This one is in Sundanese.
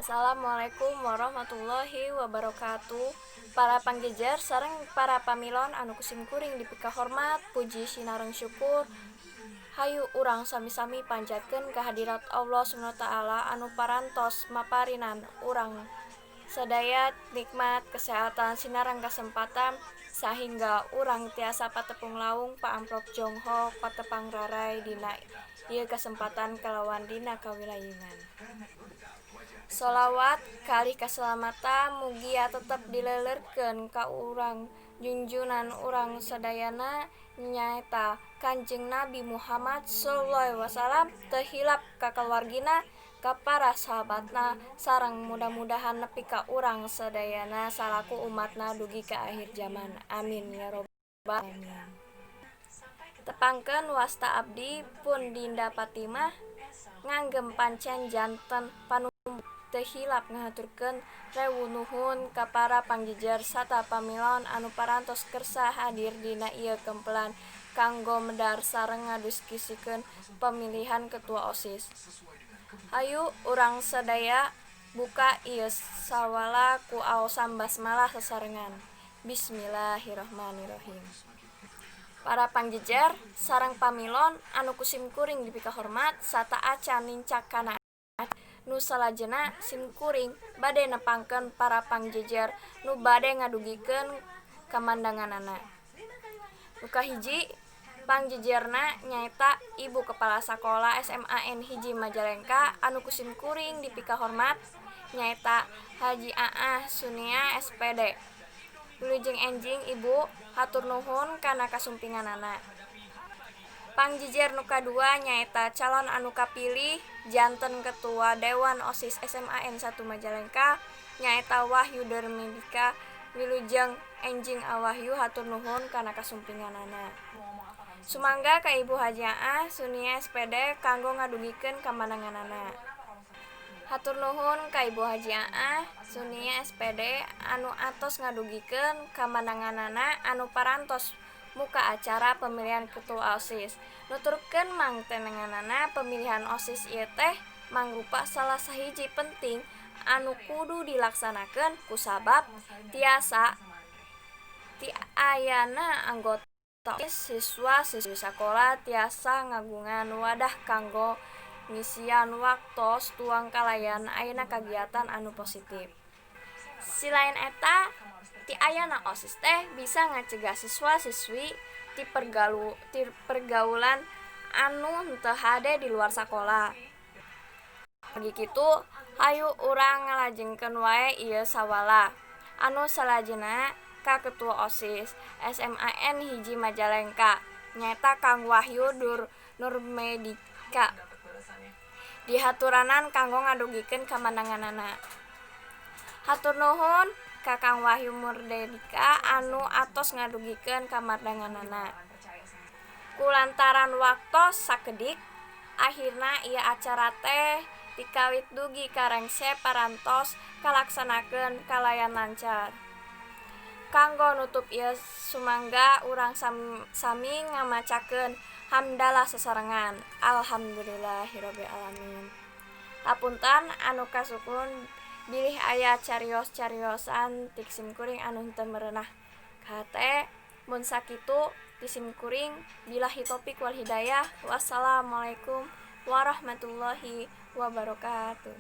Assalamualaikum warahmatullahi wabarakatuh. Para pangjejer sareng para pamilon anu ku simkuring dipikahormat, puji sinareng syukur hayu urang sami-sami panjatkeun kehadirat Allah Subhanahu wa taala anu parantos maparinan urang sadaya nikmat kesehatan sinareng kasempatan sahingga urang tiasa patepung lawung paamprok jonghok patepang raray dina ieu kasempatan kalawan dina kawilujengan. Sholawat kalih kasalamatan mugia tetep dileuleurkeun ka urang junjunan urang sadayana, nyaeta Kanjeng Nabi Muhammad sallallahu alaihi wasallam, teu hilap ka kaluargina, ka para sahabatna, sareng mudah-mudahan nepi ka urang sadayana salaku umatna dugi ka akhir jaman, amin ya robbal alamin. Tepangkeun, wasta abdi pun Dinda Fatimah, nganggem pancen janten panumbak, teu hilap ngahaturkeun rewu nuhun ka para pangjejer sarta pamilon anu parantos kersa hadir dina ieu kempelan kanggo medar sareng ngadiskusikeun pamilihan ketua OSIS. Hayu urang sadaya buka ieu sawala ku aosan basmalah sasarengan. Bismillahirrahmanirrahim. Para pangjejer sareng pamilon anu ku simkuring dipikahormat, sateuacan nincak kana nu salajengna, simkuring bade nepangkeun para pangjejer nu bade ngadugikeun kamandanganana. Nu kahiji pangjejerna nyaeta Ibu Kepala Sakola SMAN 1 Majalengka anu ku simkuring dipikahormat, nyaeta Haji Aah Sunia S.Pd. Wilujeng enjing, Ibu, hatur nuhun kana kasumpinganana. Pangjejer nu kadua nyaeta calon anu kapilih janten Ketua Dewan OSIS SMAN 1 Majalengka, nyaeta Wahyu Nurmedika. Wilujeng enjing, A Wahyu, hatur nuhun kana kasumpinganana. Sumangga ka Ibu Haji Aah Sunia S.Pd kanggo ngadugikeun kamandanganana. Hatur nuhun ka Ibu Haji Aah Sunia S.Pd anu atos ngadugikeun kamandanganana anu parantos muka acara pemilihan ketua OSIS. Nuturkeun mangtenenganana, pemilihan OSIS ieu teh mangrupa salah sahiji penting anu kudu dilaksanakeun kusabab tiasa ti ayana anggota OSIS, siswa siswi sakola tiasa ngagungan wadah kanggo ngisian waktos tuang kalayan ayana kagiatan anu positif. Silain eta, ti ayana OSIS teh bisa ngacegah siswa siswi ti pergaulan anu henteu hade di luar sakola. Margi kitu, hayu urang ngalajengkeun wae ieu sawala anu salajengna ka Ketua OSIS SMAN 1 Majalengka, nyaeta Kang Wahyu Nurmedika, dihaturanan kanggo ngadugikeun kamandanganana. Hatur nuhun ka Kang Wahyu Nurmedika anu atos ngadugikeun kamandanganana. Kulantaran waktos sakedik, akhirna ieu acara teh ti kawit dugi ka rengse parantos kalaksanakeun kalayan lancar. Kanggo nutup ieu, sumangga urang sami ngamacakeun hamdalah sasarengan. Alhamdulillahirabbil alamin. Hapunten anu kasukun bilih aya carios-cariosan ti simkuring anu henteu merenah ka hate. Mun sakitu ti simkuring, billahi taufik wal hidayah, wassalamualaikum warahmatullahi wabarakatuh.